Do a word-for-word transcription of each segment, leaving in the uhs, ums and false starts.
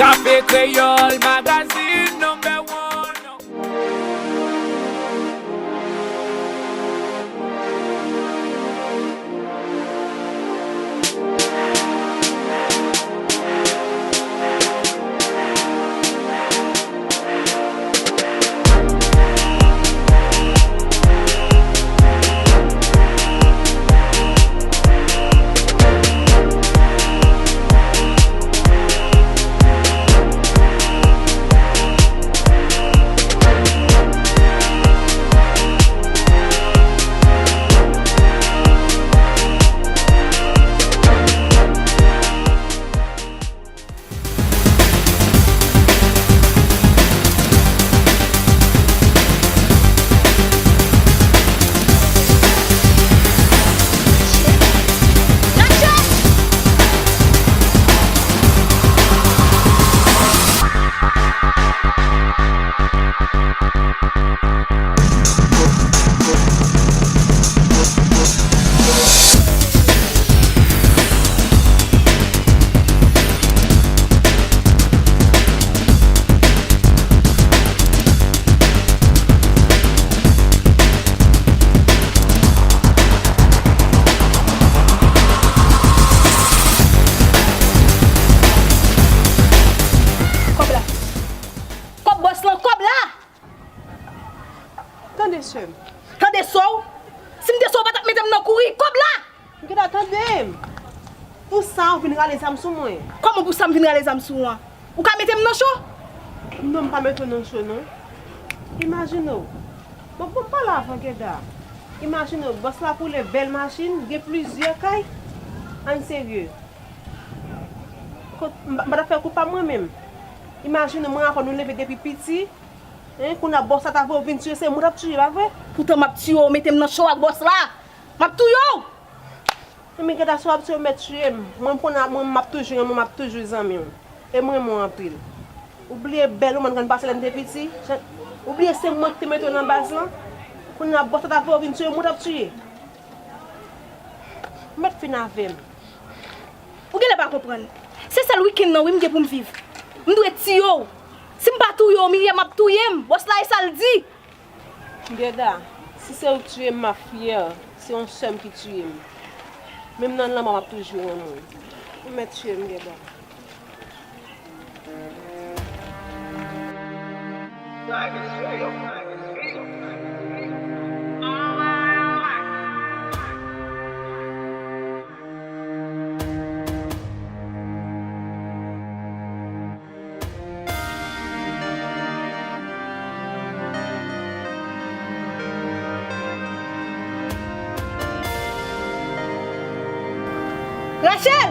Kafe Kreyòl Magazine number one. Kòb la. Kòb bòs lan, kòb la! Tande, sè m. Tande, sè w? Si m te sè w, w pa t ap mete m nan kouri. Kòb la! Geda, tande m. Pou sa, ou vin rale zam sou mwen? Kòman pou sa m vin rale zam sou ou an? Ou ka mete m nan cho? Non, m pa mete w nan cho, non. Imajine w. Bon, bon, m pale avan, Geda. Imajine w, bòs la poule bèl machin, gen plizyè kay. Ann serye. Kot, m pa, m pa t ap fè kou pa m mwen menm. Imajine w, mwen avè w, nou leve depi piti. Hein, kounye a bòs la ta voye w vin tiye, se mwen t ap tiye, pa vre? Poutan m ap tiye w, mete m nan cho ak bòs la. M ap touye w! Men Geda, si w ap tiye w, mèt tiye m. Mwen, m konnen mwen, m ap toujou renmen w, m ap toujou zanmi w. E m renmen w anpil. Ou bliye bèl moman n konn pase lè n te piti? Jan, ou bliye se mwen ki te mete w nan baz lan? Kounye a bòs la ta voye w vin tiye, mwen t ap tiye. Mèt fin avè m. Ou genlè pa konprann. Se sèl wikenn nan wi m gen pou m viv. M dwe tiye w. Si m pa touye w, Miryè m ap touye m. Bòs la e sa l di. Geda, si se ou k tiye m, m ap fyè. Se yon sè m ki tiye m. Menm nan lanmò, m ap toujou renmen w. Ou mèt tiye m, Geda. Rachel!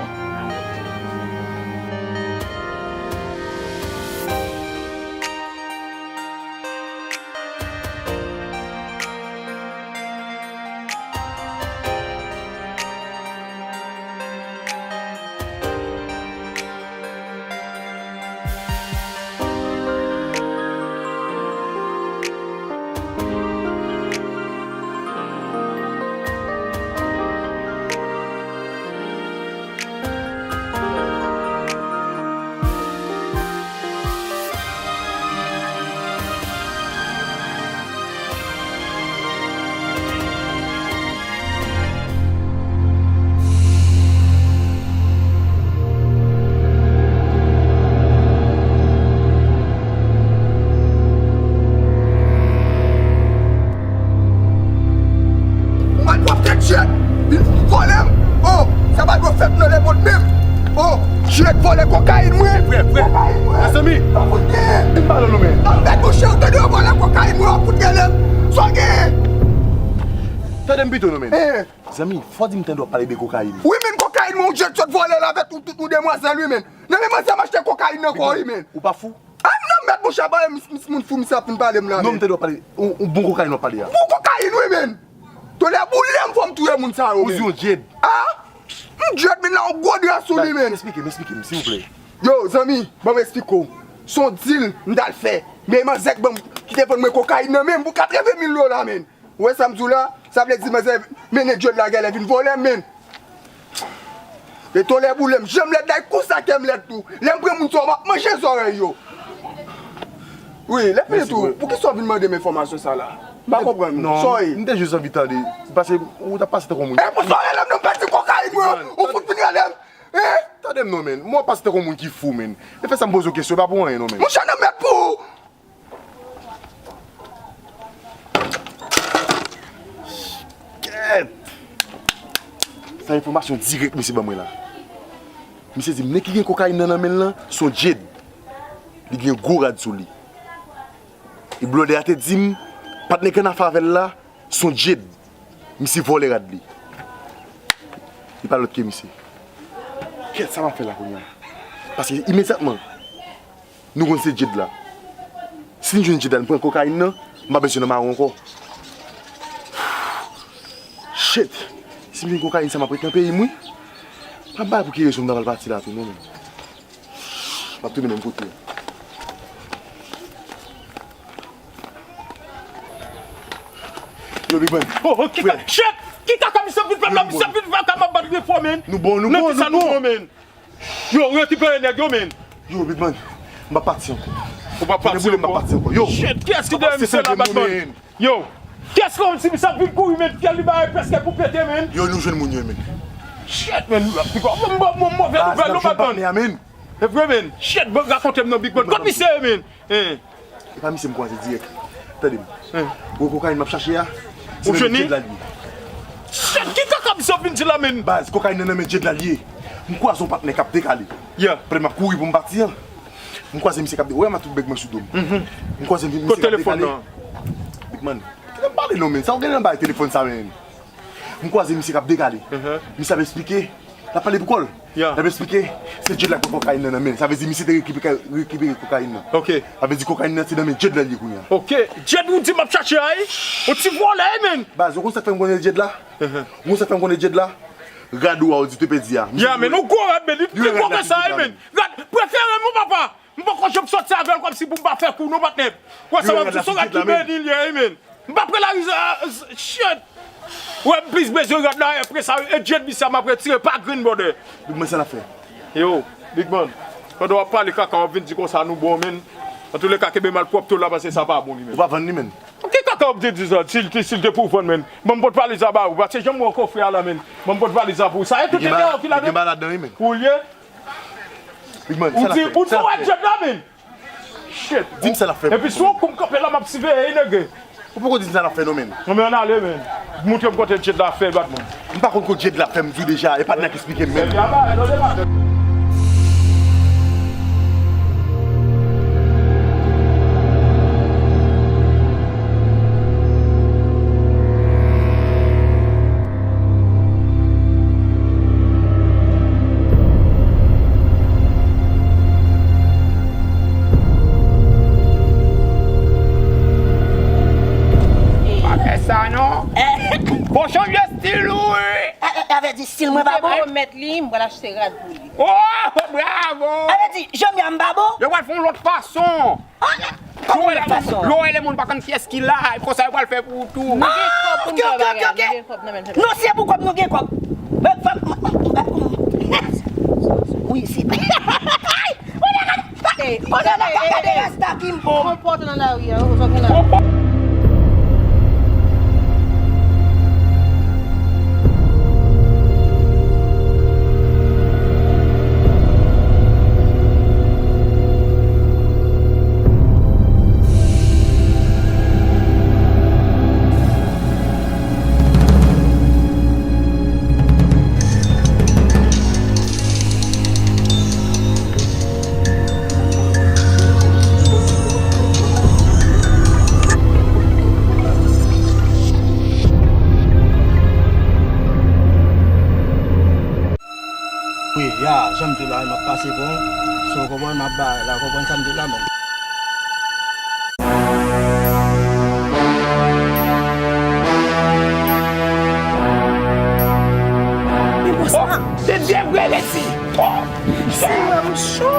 Ou malpwòpte Djed vin vòlè m. Oh, sa pa dwe fèt nan lemonn menm. Oh, Djed vòlè kokayin mwen. Frè, frè. Kokayin mwen. Mezanmi. Sa fout genyen. Vin pale non men. Anmèd mouche, ou tande yo vòlè kokayin mwen, w ap fout rele m. Sa w genyen? Tande m pito non men. Eh. Zanmi, fò w di m tande w ap pale de kokayin. Wi men, kokayin mwen, ou Djed sot vòlè l avèk tout, tout nou demwazèl wi men. Nan men manzè m achte kokayin nan kò wi men. Ou pa fou? Ah non, mèt bouch a pale, mis, mis moun fou, misye ap vin pale m la. Non, men m tande w ap pale, yon, yon bon kokayin w ap pale a. Bon kokayin wi men. Tonnè boule m, fò m touye moun sa yo men. Ou di yon Djed. Ah? M Djed men la yon gwo dra sou li men. Eksplike m, eksplike m, silvouplè. Yo, zanmi, ban m eksplike w. Se yon dil m t al fè. Men manzè k ban m, ki te vann mwen kokayin nan men m pou katreven mil dola men. Ou wè sa m di w la? Sa vle di manzè mennen Djed la gèlè vin vòlè m men. E tolè boule m, jan m lèd la, e konsa kè m lèd tou. Lè m pran moun sa yo, m ap manje zòrèy yo. Wi, lè fini tou, poukisa w vin mande m enfòmasyon sa la? M pa konprann. Non, m te jis anvi tande. Paske ou t ap pase tankou moun. E pou sa w rele m non, m pèdi kokayin mwen, ou fout vin rele m. Hein? Tande m non, menn. Mwen w ap pase tankou moun ki fou, menn. E fè sa m poze w kesyon, e pa pou anyen non, menn. Monchè, nan mèt pou ou. Kèt! Sa enfòmasyon dirèk misye ban mwen la. Misye di m, nèg ki gen kokayin nan nan men l lan, se yon Djed. Li gen gwo rad sou li. E blòdè a te di m, patnè k annafè avè l la, se yon Djed. Misye vòlè rad li. Li pa lòt ke misye. Kèt, sa m ap fè la kounye a? Paske imedyatman, nou konn se Djed la. Si n jwenn Djed la, n pran kokayin nan, m pa bezwen nan mawon ankò. Shit! Si m jwenn kokayin sa, m ap ret nan peyi m, wi. M ap bay pou ki rezon m ta pral pati la tou, non, menn. M ap tounen menm kote. Yo, Big Man. Oh, oh, ki ka-, shit! Ki kaka misye ap vin fè la, misye ap vin fè kaka m ap bat refò, menn. Nou bon, nou bon, nou bon, menn. Yo, rekipere nèg yo, menn. Yo, Big Man, m pa pati ankò. Ou pa pati ankò? M pa pati ankò. Yo. Shit, kiyès ki dèyè misye la, Batman? Yo, kiyès ki konn si misye ap vin kouri, menn, fyèl li bagay prèske pou pete, menn. Yo, nou jwenn moun yo, menn. Shit, menn, m, m, m, move nouvèl, non, Batman. E vre, menn. Shit, bon, rakonte m non, Big Man. Kot misye ye, menn? Hein. E pa misye m kwaze dirèk. Tande m. Hein. Gwo kokayin m ap chache a, se nan men Djed la l ye. Shit, ki kaka misye ap vin di la, menn? Baz, kokayin nan nan men Djed la l ye. M kwaze yon patnè k ap dekale. Yeah. Pandan m ap kouri pou m pati an, m kwaze misye k ap de-, wè m a tout bèg mwen sou do m. M kwaze misye k ap dekale. Kot telefòn nan? Big Man, kite m pale non, menn. Sa w gen nan bay telefòn sa, menn? M kwaze misye k ap dekale. Misye ap eksplike. L ap pale pou kò l. L ap eksplike. Se Djed la k pran kokayin nan nan men l. Sa vle di misye te rekipere, rekipere kokayin nan. Ok. Sa vle di kokayin nan se nan men Djed la l ye kounye a. Ok. Djed ou di m ap chache a, wi? Yon ti vòlè, wi, menn. Baz, ou konn sa k fè m konnen Djed la? Ou konn sa k fè m konnen Djed la? Rad ou a ou di te pèdi a. Ya, menn, yon gwo rad, menn. Li pi gwo ke sa, wi, menn. Rad prefere m, wi, papa. M poko janm sòti avè l kòmsi pou m pa fè kou non, patnè. Wè sa, m ap di se yon rad ki beni l ye, wi, menn. M pa pran lari sa, shit. Wè, m plis bezwen rad la, apre sa, e Djed misye a m ap retire pa grenn, brother. Big Man, sa n ap fè? Yo, Big Man, pandan w ap pale kaka, w ap vin di konsa nou bon, menn. Antouleka, kenbe malpwòpte w la, paske sa pa bon, li menm. Ou pa vann li, menn. Ki kaka w ap di, di sa? Si l te, si l te pou vann, menn. Ban m pot valiz la ba ou, paske jan m wè w kofre a la, menn. Ban m pot valiz la pou ou. Sa e tout enterè w ki ladan l? Gen ba ladan, wi, menn. Pou l ye? Big Man, sa n ap fè? Ou di, ou di w wè Djed la, menn? Shit. Di m sa n ap fè. Epi si w kou m kanpe la, m ap siveye, nèg. Ou poko di m sa n ap fè non, menn. Non, men ann ale, menn. Montre m kote Djed la fè bat mwen. M pa konn kote Djed la fè, m di w deja, e patnè k eksplike m, menn. Pa fè sa non. Bon, chanje stil ou wi. Avèti stil mwen pa bon. Mèt li, m pral achte rad pou li. Oh, bravo. Avèti, jan m ye a m pa bon. Yo pral fè yon lòt fason. Kòman yon lòt fason? Lè w wè lè moun pa konn kiyès ki la, e konsa yo pral fè pou ou tou. Nou gen kòb pou n fè bagay, nou gen kòb nan men n fè bagay. Non, se pou kòb nou gen kòb. Wi, se. Konnen nan pa gade rasta ki m bon. Konpòte nan lari a, ou pa gen la. Wi, ya, jan m di w la, m ap pase bon. So, w konprann, m ap bay la, w konprann sa m di w la, menn. Men bon, sa. Oh, se vye vre, Leti. Oh, Senyè, m cho.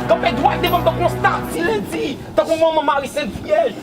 Kanpe dwat devan m tankou yon stati, Leti. Tankou manman Mari Sent Vyèj.